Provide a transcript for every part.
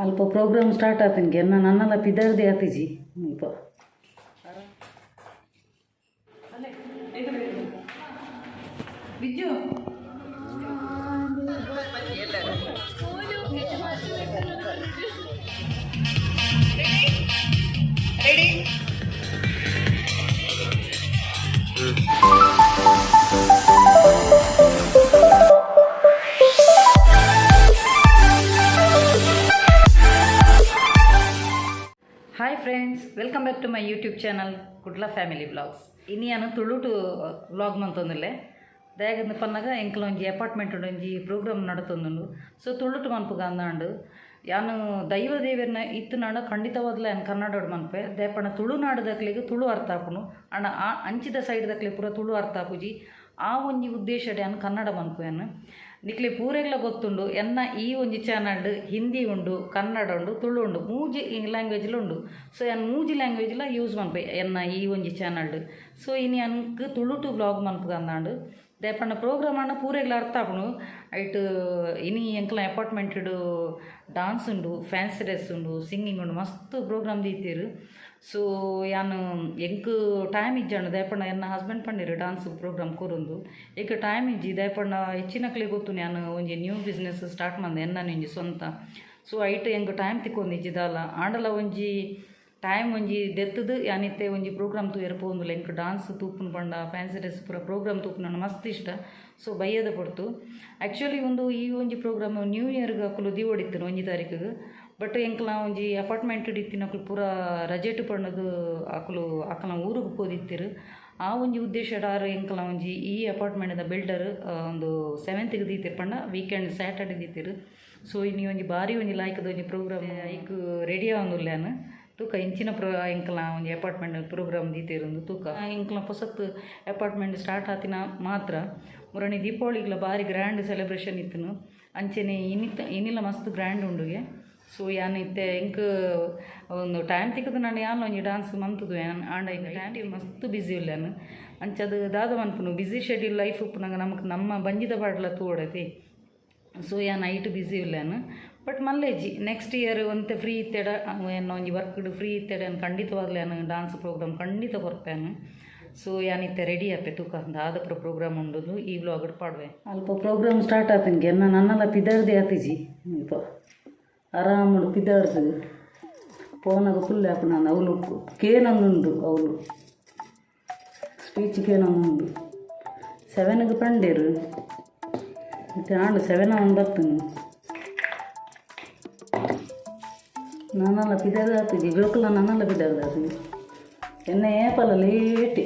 ಅಲ್ಪ programme start ಆತನಿಗೆ ಎನ್ನ ನನ್ನಲ್ಲ ಪಿದಾರ್ದೆ ಆತಿಜಿ ಅಲ್ಪ. Biju. Hi friends, welcome back to my YouTube channel Kudla family vlogs. ಇನಿ ತುಳುಟು ವ್ಲಾಗ್ ಮಂತೊಂದುಲ್ಲೆ ದಯಾಗಂದು ಪನ್ನಗ ಎಂಕಲ ಒಂಜಿ ಅಪಾರ್ಟ್ಮೆಂಟ್ ಒಂಜಿ ಪ್ರೋಗ್ರಾಮ್ ನಡತೊಂದುಂಡು. ಸೊ ತುಳುಟು ಮನ್ಪುಗ ಅಂದಾಂಡು ಯಾನು ದೈವ ದೇವೆರ್ನ ಇತ್ತುನಾಂಡ ಖಂಡಿತವಾದ್ಲ ಯಾನ್ ಕನ್ನಡಡ್ ಮನ್ಪೆ ದೇಪಣ ತುಳುನಾಡುದಕ್ಲೆಗ್ ತುಳು ಅರ್ಥ ಆಪುಂಡು ಆಂಡ ಆ ಅಂಚಿದ ಸೈಡ್ದಕ್ಲೆ ಪೂರ ತುಳು ಅರ್ಥ ಆಪುಜಿ. ಆ ಒಂಜಿ ಉದ್ದೇಶಡ್ ಯಾನ್ ಕನ್ನಡ ಮನ್ಪುವೆನ್. ನಿಕ್ಲೆ ಪೂರೆಗ್ಲ ಗೊತ್ತುಂಡು ಎನ್ನ ಈ ಒಂಜಿ ಚಾನಲ್ಡ್ ಹಿಂದಿ ಉಂಡು, ಕನ್ನಡ ಉಂಡು, ತುಳು ಉಂಡು, ಮೂಜಿ ಲ್ಯಾಂಗ್ವೇಜ್ಲ ಉಂಡು. ಸೊ ಯಾನ್ ಮೂಜಿ ಲ್ಯಾಂಗ್ವೇಜ್ಲ ಯೂಸ್ ಮನ್ಪೆ ಎನ್ನ ಈ ಒಂಜಿ ಚಾನಲ್ಡ್. ಸೊ ಇನಿ ಅನ್ಕ್ ತುಳುಟು ವ್ಲಾಗ್ ಮನ್ಪುಗ ಅಂದಾಂಡು ದೇಪಣ್ಣ ಪ್ರೋಗ್ರಾಮ್ ಆಂಡ ಪೂರೆಗ್ಲ ಅರ್ಥ ಆಪುಂಡು. ಐಟ್ ಇನಿ ಎಂಕ್ಲ ಅಪಾರ್ಟ್ಮೆಂಟ್ಡ್ ಡಾನ್ಸ್ ಉಂಡು, ಫ್ಯಾನ್ಸಿ ಡ್ರೆಸ್ ಉಂಡು, ಸಿಂಗಿಂಗ್ ಉಂಡು, ಮಸ್ತ್ ಪ್ರೋಗ್ರಾಮ್ ದೀತೆರ್. ಸೊ ಯಾನ್ ಎಂಕ್ ಟೈಮ್ ಇಜ್ಜಂಡ ದಯಪಂಡ ಎನ್ನ ಹಸ್ಬೆಂಡ್ ಪಂಡೆರ್ ಡಾನ್ಸ್ ಪ್ರೋಗ್ರಾಮ್ ಕೊರೊಂದು ಎಂಕ್ ಟೈಮ್ ಇಜ್ಜಿ. ದಯಪಂಡ ಹೆಚ್ಚಿನಕ್ಲೆಗ್ ಗೊತ್ತುಂಡು ಯಾನ್ ಒಂಜಿ ನ್ಯೂ ಬಿಸ್ನೆಸ್ ಸ್ಟಾರ್ಟ್ ಮಂದೆ ಎನ್ನನ ಒಂಜಿ ಸ್ವಂತ. ಸೊ ಐಟ್ ಎಂಕ್ ಟೈಮ್ ತಿಕ್ಕೊಂದಿಜ್ಜಿ ದಾಲ ಆಂಡಲ ಒಂಜಿ ಟೈಮ್ ಒಂಜಿ ದೆತ್ತುದು ಯಾನಿತ್ತೆ ಒಂಜಿ ಪ್ರೋಗ್ರಾಮ್ ತೂಯೆರೆ ಪೋವೊಂದುಲ್ಲೆ. ಎಂಕ್ ಡಾನ್ಸ್ ತೂಪುನು ಪಂಡ ಫ್ಯಾನ್ಸಿ ಡ್ರೆಸ್ ಪೂರ ಪ್ರೋಗ್ರಾಮ್ ತೂಪುನ ಮಸ್ತ್ ಇಷ್ಟ. ಸೊ ಬಯ್ಯದ ಪೊರ್ತು ಆ್ಯಕ್ಚುಲಿ ಒಂದು ಈ ಒಂಜಿ ಪ್ರೋಗ್ರಾಮ್ ನ್ಯೂ ಇಯರ್ಗ್ ಅಕುಲು ದೀವೊಡಿತ್ತುನು 1 ತಾರೀಕುಗ್. ಬಟ್ ಎಂಕ್ಲ ಒಂಜಿ ಅಪಾರ್ಟ್ಮೆಂಟ್ ಇತ್ತಿನಕುಲು ಪೂರ ರಜೆಟ್ ಪಂಡದು ಅಕುಲು ಅಕಲ್ನ ಊರುಗು ಪೋದಿತ್ತೆರ್. ಆ ಒಂಜಿ ಉದ್ದೇಶಡ್ ಆರ್ ಎಂಕ್ಲ ಒಂಜಿ ಈ ಅಪಾರ್ಟ್ಮೆಂಟ್ದ ಬಿಲ್ಡರ್ ಒಂದು 7th ದೀತೆರ್ ಪಂಡ ವೀಕೆಂಡ್ ಸ್ಯಾಟರ್ಡೆ ದೀತೆರ್. ಸೊ ಇನಿ ಒಂಜಿ ಬಾರಿ ಒಂಜಿ ಲಾಯ್ಕದ ಒಂಜಿ ಪ್ರೋಗ್ರಾಮ್ ಐಕ್ ರೆಡಿ ಆವೊಂದುಲ್ಲೆ ಯಾನ್. ತೂಕ ಇಂಚಿನ ಎಂಕ್ಲ ಒಂಜಿ ಅಪಾರ್ಟ್ಮೆಂಟ್ ಪ್ರೋಗ್ರಾಮ್ ದೀತೆರ್ ತೂಕ. ಎಂಕ್ಲ ಪೊಸತ್ ಅಪಾರ್ಟ್ಮೆಂಟ್ ಸ್ಟಾರ್ಟ್ ಆತಿನ ಮಾತ್ರ ಮುರಣಿ ದೀಪಾವಳಿಗ್ಲ ಬಾರಿ ಗ್ರ್ಯಾಂಡ್ ಸೆಲೆಬ್ರೇಷನ್ ಇತ್ತುನು. ಅಂಚೆನೆ ಇನಿಲ ಮಸ್ತ್ ಗ್ರ್ಯಾಂಡ್ ಉಂಡುಗೆ. ಸೊ ಯಾನ್ ಇತ್ತೆ ಎಂಕ್ ಒಂದು ಟೈಮ್ ತಿಕ್ಕುದು ನಾನು ಯಾನ್ ಒಂಜಿ ಡಾನ್ಸ್ ಮಂತುದು ಯಾನ್ ಆಂಡ ಎಂಕ್ ಟೈಮ್ ಮಸ್ತ್ ಬ್ಯುಸಿ ಉಲ್ಲೆನ್. ಅಂಚದು ದಾದ ಮನ್ಪುನು ಬ್ಯುಸಿ ಶೆಡ್ಯೂಲ್ ಲೈಫ್ ಉಪ್ಪುನಗ ನಮಕ್ ನಮ್ಮ ಬಂಜಿದ ಪಾಡ್ಲ ತೂವೊಡತೆ. ಸೊ ಯಾನ್ ಐಟ್ ಬ್ಯುಸಿ ಉಲ್ಲೆನ್. ಬಟ್ ಮಲ್ಲೇಜಿ ನೆಕ್ಸ್ಟ್ ಇಯರ್ ಒಂತೆ ಫ್ರೀ ಇತ್ತೆಡ ಎನ್ನ ಒಂಜಿ ವರ್ಕ್ಡ್ ಫ್ರೀ ಇತ್ತೆಡ ಯಾನ್ ಖಂಡಿತವಾಗ್ಲೂ ಯಾನ್ ಡಾನ್ಸ್ ಪ್ರೋಗ್ರಾಮ್ ಖಂಡಿತ ಕೊರ್ಪೆನ್. ಸೊ ಯಾನ್ ಇತ್ತೆ ರೆಡಿ ಆಪೆ ತೂಕ ದಾದ ಪೂರ ಪ್ರೋಗ್ರಾಮ್ ಉಂಡುಂದು ಈ ವ್ಲಾಗ್ ಪಾಡ್ವೆ. ಅಲ್ಪ ಪ್ರೋಗ್ರಾಮ್ ಸ್ಟಾರ್ಟ್ ಆತನಿಗೆ ಎನ್ನ ನನ್ನಲ್ಲ ಪಿದಾರ್ದೆ ಆತಿಜಿ ಅಲ್ಪ ಆರಾಮಡು ಪಿದಾಡ್ದು ಪೋನಾಗ ಫುಲ್ ಆಪುಂಡು. ಅವಳು ಕೇನೊಂದುಂಡು, ಅವಳು ಸ್ಪೀಚ್ ಕೇನೊಂದುಂಡು. 7ಗ್ ಪಂಡೇರು ಇತ್ತೆ ಆಂಡ್ 7 ಅವನು ಬರ್ತನು. ನನ್ನಲ್ಲ ಪಿದಾರ್ದು ಆತಿಜಿ ಜೋಕುಲ ನನ್ನಲ್ಲ ಪಿದಾರ್ದು ಆತಿಜಿ ಎನ್ನ ಏಪಲ ಲೇಟಿ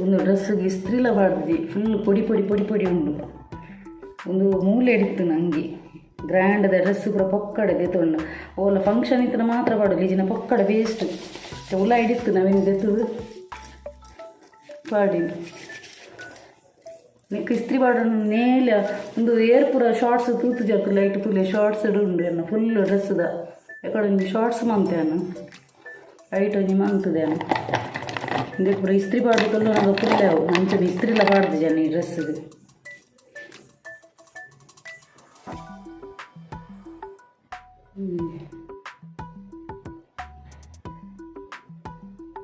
ಒಂದು ಡ್ರೆಸ್ಸಿಗೆ ಇಸ್ತ್ರಿಲ ಪಾಡ್ದಿಜಿ ಫುಲ್ ಪೊಡಿ ಪೊಡಿ ಪೊಡಿ ಪೊಡಿ ಉಂಡು. ಒಂದು ಮೂಲೆ ಇತ್ತು ಅಂಗಿ ಗ್ರ್ಯಾಂಡ್ದ ಡ್ರೆಸ್ ಪೂರ ಪೊಕ್ಕಡೆ ದೆತ್ತೊಂಡು. ಓಲ ಫಂಕ್ಷನ್ ಇತ್ತಿನ ಮಾತ್ರ ಪಾಡೋದು ಈಜಿನ ಪೊಕ್ಕಡೆ ವೇಸ್ಟ್ ಉಲ ಹಿಡಿತ್ತು ನವೀನ ದೆತ್ತದು ಪಾಡಿ ನಿಕ್ ಇಸ್ತ್ರಿ ಪಾಡೋಣ ನೇಲ ಒಂದು ಏರ್ ಪೂರ ಶಾರ್ಟ್ಸ್ ತೂತು ಜತ್ತು ಲೈಟ್ ತೂಲೆ ಶಾರ್ಟ್ಸ್ ಉಂಡು ಎನ್ನ ಫುಲ್ ಡ್ರೆಸ್ದ ಎಕಡೆ ಒಂಜಿ ಶಾರ್ಟ್ಸ್ ಮಂತೆ ಲೈಟ್ ಒಂಜಿ ಮಂತದೆ ಇಂದೆಕ್ ಪೂರ ಇಸ್ತ್ರಿ ಪಾಡೋದಲ್ಲ ನಂಗೆ ಫುಲ್ ಅವು ಅಂಚನೆ ಇಸ್ತ್ರಿಲ ಪಾಡ್ದು ಜನ ಈ ಡ್ರೆಸ್ಗೆ.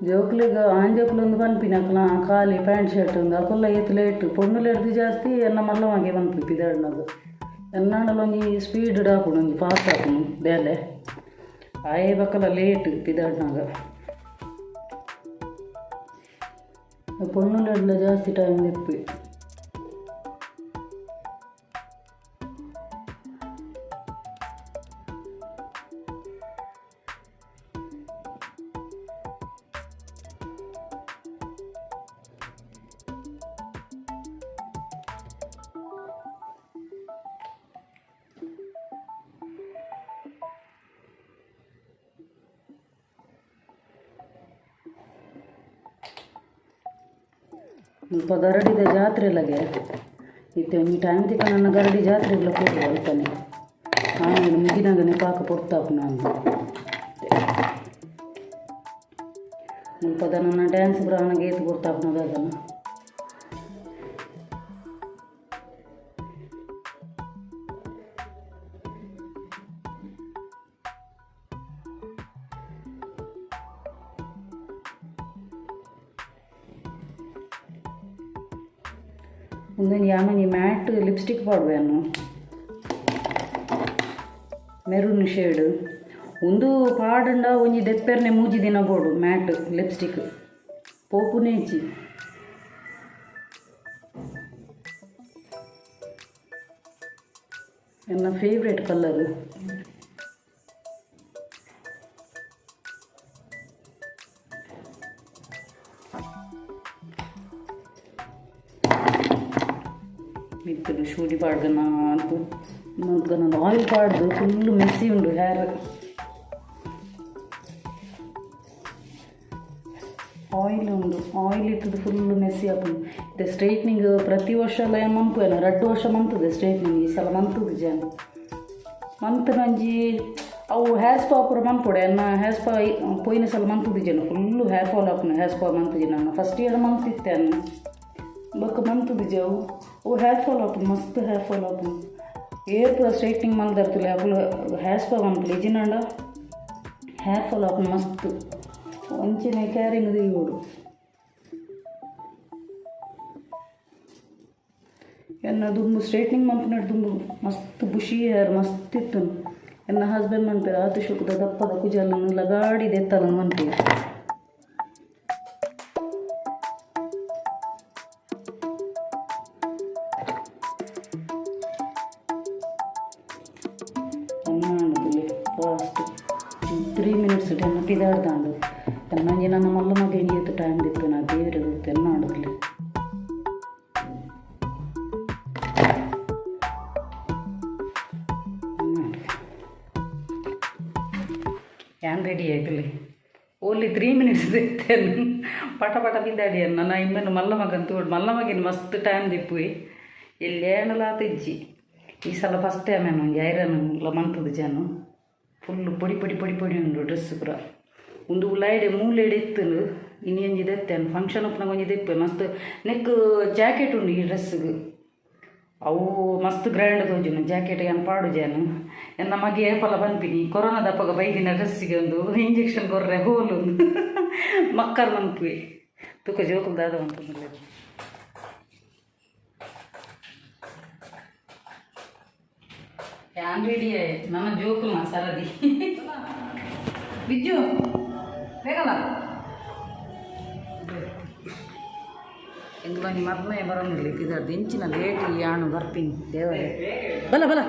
ಜೋಕ್ಲಿಗ್ ಆಣ್ ಜೋಕ್ಲು ಒಂದು ಪನ್ಪಿನ ಅಕ್ಲ ಖಾಲಿ ಪ್ಯಾಂಟ್ ಶರ್ಟ್ ಒಂದು ಅಕುಲ್ಲ ಏತ್ ಲೇಟ್ ಪೊಣ್ಣುಲು ಎಡ್ದು ಜಾಸ್ತಿ ಎನ್ನ ಮಲ್ಲ ಮಗೆ ಪನ್ಪಿ ಪಿದಾಡ್ನಗ ಎನ್ನಾಂಡಲ ಒಂಜಿ ಸ್ಪೀಡ್ ಆಪುಂಡು ಒಂಜಿ ಫಾಸ್ಟ್ ಆಪುಂಡು ಬೇಲೆ ಆಯೆ ಬಕ್ಕಲ ಲೇಟ್ ಪಿದಾಡ್ನಾಗ. ಪೊಣ್ಣುಲು ಎಡ್ಲ ಜಾಸ್ತಿ ಟೈಮ್ ದೆಪ್ಪಿ. ಮುಲ್ಪ ಗರಡಿದ ಜಾತ್ರೆ ಲಗೆ ಇತ್ತೆ ಒಂಜಿ ಟೈಮ್ ತಿಕ್ಕ ನನ್ನ ಗರಡಿ ಜಾತ್ರೆಗ್ಲ ಪೋಪುಂಡು ಅಲ್ಪನೆ ಆಮೇಲೆ ಮುಗಿನಾಗನೆ ಪಾಕ ಪೊರ್ತಾಪುನ ಅಂದು ಮುಲ್ಪದ ನನ್ನ ಡ್ಯಾನ್ಸ್ ಪೂರ ಆನಗ ಏತ್ ಪೊರ್ತಾಪುನ ದಾದನ. ಉಂದೊಂಜಿ ಯಾನೊಂಜಿ ಮ್ಯಾಟ್ ಲಿಪ್ಸ್ಟಿಕ್ ಪಾಡುವೆ ಅನ್ನು ಮೆರೂನ್ ಶೇಡ್. ಉಂದು ಪಾಡುಂಡ ಒಂಜಿ ದೆಪ್ಪೆರ್ನೆ ಮೂಜಿ ದಿನ ಬೋಡು ಮ್ಯಾಟ್ ಲಿಪ್ಸ್ಟಿಕ್ ಪೋಪುನೇಚಿ. ಎನ್ನ ಫೇವ್ರೇಟ್ ಕಲರ್. ಮಿತ್ತುಡು ಶೂಡಿ ಪಾಡ್ದನ ಅಂತ ಆಯಿಲ್ ಪಾಡ್ದು ಫುಲ್ ಮೆಸ್ಸಿ ಉಂಡು ಹೇರ್. ಆಯಿಲ್ ಉಂಡು, ಆಯಿಲ್ ಇತ್ತದು ಫುಲ್ ಮೆಸ್ಸಿ ಆಪುಂಡು. ಇತ್ತೆ ಸ್ಟ್ರೈಟ್ನಿಂಗ್ ಪ್ರತಿ ವರ್ಷ ಎಲ್ಲ ಏನು ಮನ್ಪುವೆನ, ರಡ್ಡು ವರ್ಷ ಮಂತದೆ ಸ್ಟ್ರೈಟ್ನಿಂಗ್, ಈ ಸಲ ಮಂತದ ಜನ ಮಂತನಂಜಿ ಅವು ಹೇರ್ ಸ್ಪಾ ಪೂರ ಮನ್ಪೊಡೆ. ಎನ್ನ ಹೇರ್ ಸ್ಪಾ ಪೋಯಿನ ಸಲ ಮಂತುದು ಜನ ಫುಲ್ಲು ಹೇರ್ ಫಾಲ್ ಆಪುಂಡು. ಹೇರ್ ಸ್ಪಾ ಮಂತುಜಿ ನಾನು ಫಸ್ಟ್ ಇಯರ್ ಮಂತಿತ್ತೆ ಅನ್ನು ಬೊಕ್ಕ ಮಂತುದಿಜಿ. ಅವು ಅವು ಹೇರ್ ಫಾಲ್ ಆಪುಂಡು, ಮಸ್ತ್ ಹೇರ್ ಫಾಲ್ ಆಪುಂಡು. ಏರ್ ಪೂರ ಸ್ಟ್ರೈಟ್ನಿಂಗ್ ಮಲ್ದರ್ತಲೆ ಅಕುಲು ಹೇರ್ ಸ್ಪಾ ಮನ್ಪುಲೆ ಇಜ್ಜಿನಾಂಡ ಹೇರ್ ಫಾಲ್ ಆಪುಂಡು ಮಸ್ತ್. ಅಂಚನೆ ಕ್ಯಾರಿಂಗ್ ದೀವೊಡು. ಎನ್ನ ದುಂಬು ಸ್ಟ್ರೈಟ್ನಿಂಗ್ ಮನ್ಪುನೆಟ್ ದುಂಬು ಮಸ್ತ್ ಬುಷಿ ಹೇರ್ ಮಸ್ತ್ ಇತ್ತು. ಎನ್ನ ಹಸ್ಬೆಂಡ್ ಮನ್ಪೆರ್ ಆತು ಶೋಕುದ ದಪ್ಪದ ಕುಜಲ್ನ್ ಲಗಾಡಿ ದೆತ್ತಲ ಮನ್ಪೆರ್. ಫಾಸ್ಟ್ 3 ಮಿನಿಟ್ಸ್ ಎನ್ನ ಪಿದಾಡ್ದಾಂಡು. ಎನ್ನಂಜಿ ನನ್ನ ಮಲ್ಲ ಮಗ ಎಂಜಿತ್ತು ಟೈಮ್ ದಿತ್ತು ನಾ ದೇವರೆ ಗೊತ್ತು ಎನ್ನ ಆಡುದಿಲ್ಲ. ಯಾನ್ ರೆಡಿ ಆಯ್ತಲೆ, ಓನ್ಲಿ 3 ಮಿನಿಟ್ಸ್ ದೆತ್ತೇನು, ಪಟ ಪಟ ಪಿದಾಡಿ. ನನ್ನ ಇಮ್ಮೆನು ಮಲ್ಲ ಮಗನ್ ತೋಡು, ಮಲ್ಲ ಮಗಿನ ಮಸ್ತ್ ಟೈಮ್ ದಿಪ್ಪುವೆ ಎಲ್ಲಿ ಇಜ್ಜಿ. ಈ ಸಲ ಫಸ್ಟ್ ಟೈಮ್ ಏನು ಒಂಜಿ ಐರನ್ ಮಂತದ ಜನ. ಫುಲ್ ಪೊಡಿ ಪೊಡಿ ಪೊಡಿ ಪೊಡಿ ಉಂಡು ಡ್ರೆಸ್ ಪೂರ. ಉಂದು ಉಲಾಯಿಡೆ ಮೂಲೆಡೆ ಇತ್ತುಂಡು, ಇನಿ ಒಂಜಿ ದೆತ್ತೇನು ಫಂಕ್ಷನ್ ಉಪ್ಪುನಾಗ ಒಂಜಿ ದೆಪ್ಪೆ. ಮಸ್ತ್ ನೆಕ್ ಜಾಕೆಟ್ ಉಂಡು ಈ ಡ್ರೆಸ್ಗೆ, ಅವು ಮಸ್ತ್ ಗ್ರ್ಯಾಂಡ್ ತೋಜುಂಡು ಜಾಕೆಟ್. ಏನು ಪಾಡು ಜಾನು ಎನ್ನ ಮಗೆ ಏಪಲ ಪನ್ಪಿನಿ, ಕೊರೋನಾದಪ್ಪಗ ಬೈದಿನ ಡ್ರೆಸ್ಸಿಗೆ ಒಂದು ಇಂಜೆಕ್ಷನ್ ಕೊರ್ರೆ ಹೋಲು ಮಕ್ಕರ್ ಮನ್ಪುವೆ. ತುಕ ಜೋಕುಲು ದಾದ ಮನ್ಪುಂಡು. ಯಾನ್ ರೆಡಿ ಆಯೆ, ನನ್ನ ಜೋಕುಲು ನಾ ಸರದಿ ಬಿಜ್ಜು ಬೇಗಲ್ಲ. ಎಂಗ್ಲ ಒಂಜಿ ಮದ್ಮೆ ಬರೋಂಗಿಲ್ಲ ಇದ್ದದ್ದು ಇಂಚಿನ ಲೇಟ್ ಯಾಣು ಬರ್ಪಿನಿ ದೇವರೇ. ಬಲ ಬಲ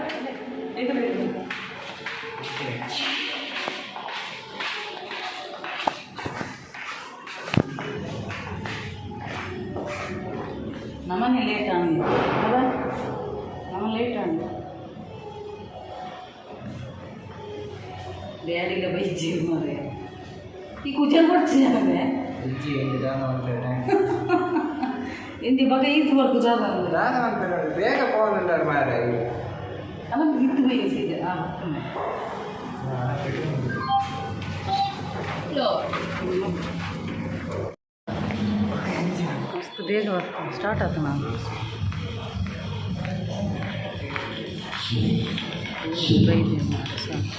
ನಮನೆ ಲೇಟ್ ಆಂಡ್ ಅಲ್ಲ, ನಮ ಲೇಟ್ ಆಂಡ್ ಡ್ಯಾಡಿಲ ಬೈಜಿ ಮಾರೆ. ಈ ಕುಜಲ್ ಬರ್ಚಿ ನನಗೆ ಇಜ್ಜಿ ಎಂಜಿ ದಾನ ಮಲ್ಪೆರೆ ಟೈಮ್. ಎಂಜಿ ಬಗ ಈತ್ ಬರ್ಕು ಜಾಗ. ದಾನ ಮಲ್ಪೆರೆ ಬೇಗ ಪೋವೊಂದುಲ್ಲಾರ್ ಮಾರ್ರೆ. ಅಲ್ಲ, ಇತ್ತು ಬೈ ಸೀದಾ ಆ ಮಸ್ತ್ ಬೇಗ ಸ್ಟಾರ್ಟ್ ಆಯ್ತು. ನಾನು ಬೈದೆ ಮಾರ್ರೆ ಸಾಕು.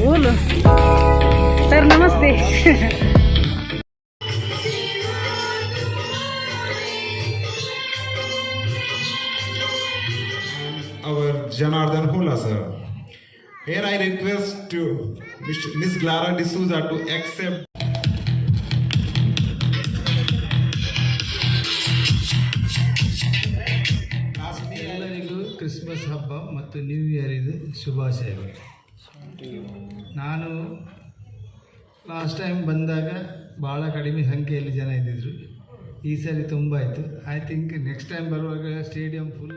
बोलो सर, नमस्ते. Our Janardhan Hula sir. Here I request to Miss Clara D'Souza to accept. Lastly, ಎಲ್ಲರಿಗೂ ಕ್ರಿಸ್ಮಸ್ ಹಬ್ಬ ಮತ್ತು ನ್ಯೂ ಇಯರ್ ಇದು ಶುಭಾಶಯಗಳು. ನಾನು ಲಾಸ್ಟ್ ಟೈಮ್ ಬಂದಾಗ ಭಾಳ ಕಡಿಮೆ ಸಂಖ್ಯೆಯಲ್ಲಿ ಜನ ಇದ್ದಿದ್ರು. ಈ ಸರಿ ತುಂಬ ಆಯಿತು. I think next time ಬರುವಾಗ stadium full.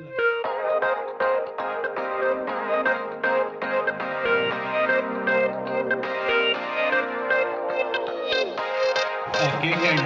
Cake and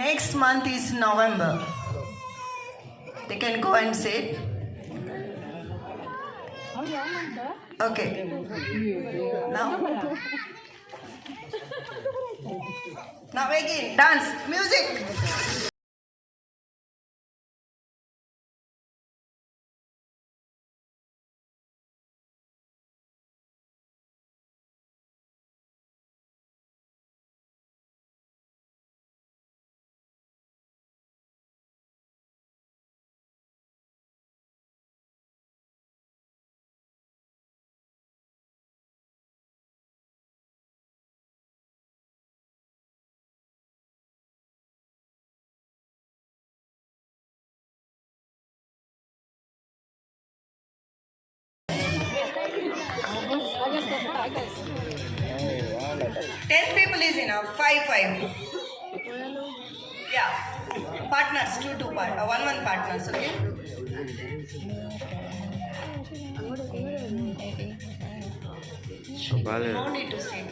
Next month is November. They can go and sit. Okay. Now again, dance, music. 10 people is enough. Five, five. Yeah. Partners, two, two part, one, one partners. Okay. No need to sit.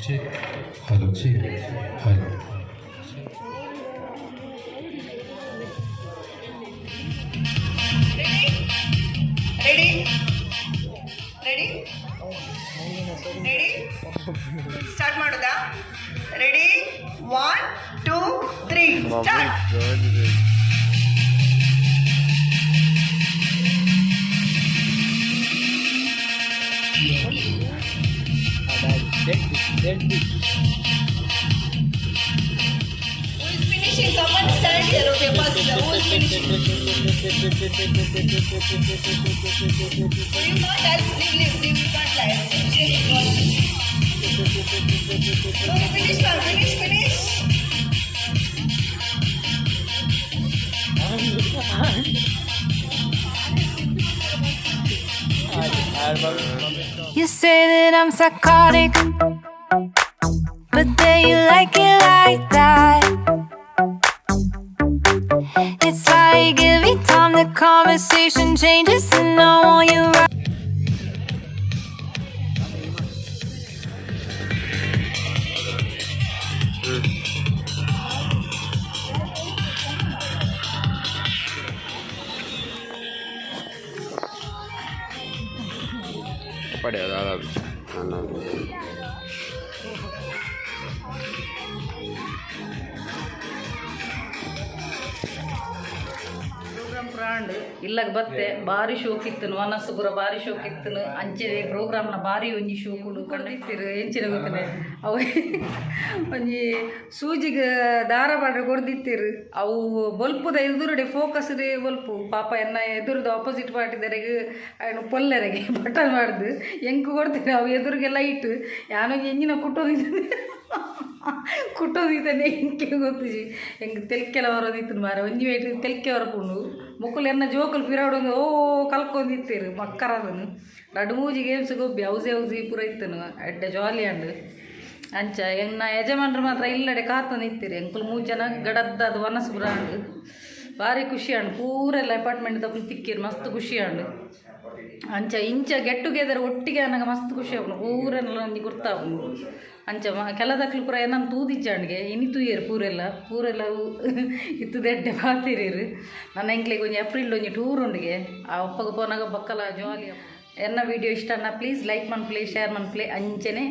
Check. Hello, check. Hello. Ready? Ready? Ready? Ready? Start ಮಾಡುದಾ? Ready, 1 2 3, start. Who is finishing? Come and stand here. Okay, first. Who is finishing? Oh, you can't help. Leave, leave, leave. You can't lie. No, finish, ma'am. Finish, finish. You say that I'm psychotic, but then you like it like that. It's like every time the conversation changes, and I want you right. Program ಪ್ರಾಂಡ್ ಇಲ್ಲಗ ಬತ್ತೆ ಬಾರಿ ಶೋಕ್ ಇತ್ತನು, ಮನಸ್ಸು ಪೂರ ಬಾರಿ ಶೋಕ್ ಇತ್ತನು. ಅಂಚೆ ಪ್ರೋಗ್ರಾಮ್ನ ಬಾರಿ ಒಂಜಿ ಶೋಕುಡು ಕಂಡಿತ್ತಿರು. ಎಂಚಿನ ಗೊತ್ತನೆ, ಅವು ಒಂಜಿ ಸೂಜಿಗೆ ದಾರ ಪಾಡ್ರೆ ಕೊರ್ದಿತ್ತಿರು. ಅವು ಬೊಲ್ಪುದ ಎದುರುಡೆ ಫೋಕಸ್ ಬೊಲ್ಪು. ಪಾಪ ಎನ್ನ ಎದುರುದ ಆಪೋಸಿಟ್ ಪಾರ್ಟಿದರೆಗ್ ಅಯ್ನು ಪೊಲ್ಲೆರೆಗೆ ಬಟನ್ ಮಾಡ್ದು ಎಂಕ್ ಕೊಡ್ತೀನಿ. ಅವು ಎದುರಿಗೆ ಲೈಟ್ ಯಾನೊಂಜಿ ಎಂಜಿನ ಕುಟ್ಟೋದಿದ್ದಾನೆ ಕುಟ್ಟೋದಿದ್ದಾನೆ. ಎಂಕೆ ಗೊತ್ತಿಜಿ, ಎಂಕ್ ತೆಲ್ಕೆಲ ಬರೋದಿತ್ತು ಮಾರೆ. ಒಂಜಿ ವೇಟ್ ತೆಲ್ಕೆ ಬರಪುಂಡು. ಮೊಕುಲು ಎನ್ನ ಜೋಕುಲು ಪಿರಾವಡೊಂದು ಓ ಕಲ್ಕೊಂದಿತ್ತೀರು ಮಕ್ಕರದನು. ರಡ್ಡು ಮೂಜಿ ಗೇಮ್ಸ್ ಗೊಬ್ಬಿ ಹೌಸಿ ಹೌಸಿ ಪೂರ ಇತ್ತನು. ಎಡ್ಡೆ ಜಾಲಿ ಅಂಡ್. ಅಂಚ ಎನ್ನ ಯಜಮಾನ್ರು ಮಾತ್ರ ಇಲ್ಲಡೆ ಕಾತೊಂದು ಇತ್ತೀರಿ. ಎಂಕುಲು ಮೂರು ಜನ ಗಡದ್ದಾದ ವನಸು ಪೂರ ಅಂಡ್. ಭಾರಿ ಖುಷಿ ಅಂಡ್. ಪೂರೆಲ್ಲ ಅಪಾರ್ಟ್ಮೆಂಟ್ ದಕ್ಕುಲು ತಿಕ್ಕಿರು, ಮಸ್ತ್ ಖುಷಿ ಅಂಡ್. ಅಂಚ ಇಂಚ ಗೆಟ್ ಟುಗೆದರ್ ಒಟ್ಟಿಗೆ ಅನ್ನಗ ಮಸ್ತ್ ಖುಷಿ ಆಪುಂಡು. ಪೂರೆಲ್ಲ ಒಂಜಿ ಗುರ್ತಾಪುಂಡು. ಅಂಚ ಕೆಲದಕ್ಲು ಪೂರ ಏನನ್ ತೂದಿಜ್ಜಾಂಡ್ಗೆ, ಇನಿ ತೂಯೆರ್ ಪೂರೆಲ್ಲ ಪೂರೆಲ್ಲ ಇತ್ತುದೆಡ್ಡೆ ಪಾತೆರಿರು. ನನ್ನ ಎಂಕ್ಲೆಗ್ ಒಂಜಿ ಏಪ್ರಿಲ್ ಒಂಜಿ ಟೂರ್ ಉಂಡುಗೆ. ಆ ಒಪ್ಪಗ ಪೋನಾಗ ಬಕ್ಕಲ ಜಾಲಿ. ಎನ್ನ ವಿಡಿಯೋ ಇಷ್ಟ ಪ್ಲೀಸ್ ಲೈಕ್ ಮನ್ಪುಲೆ, ಶೇರ್ ಮನ್ಪುಲೆ, ಅಂಚನೆ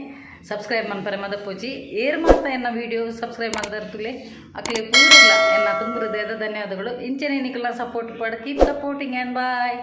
ಸಬ್ಸ್ಕ್ರೈಬ್ ಮನ್ಪರೆ ಮದಪೋಚಿ. ಏರ್ ಮಾತ ಎನ್ನ ವಿಡಿಯೋ ಸಬ್ಸ್ಕ್ರೈಬ್ ಮಲ್ದರ್ತುಲೆ ಅಕ್ಲೆ ಪೂರೆಲ್ಲ ಎನ್ನ ತುಂಬ ಹೃದಯದ ಧನ್ಯವಾದಗಳು. ಇಂಚನೆ ನಿಕಲ್ನ support ಪಡ್. Keep supporting and bye.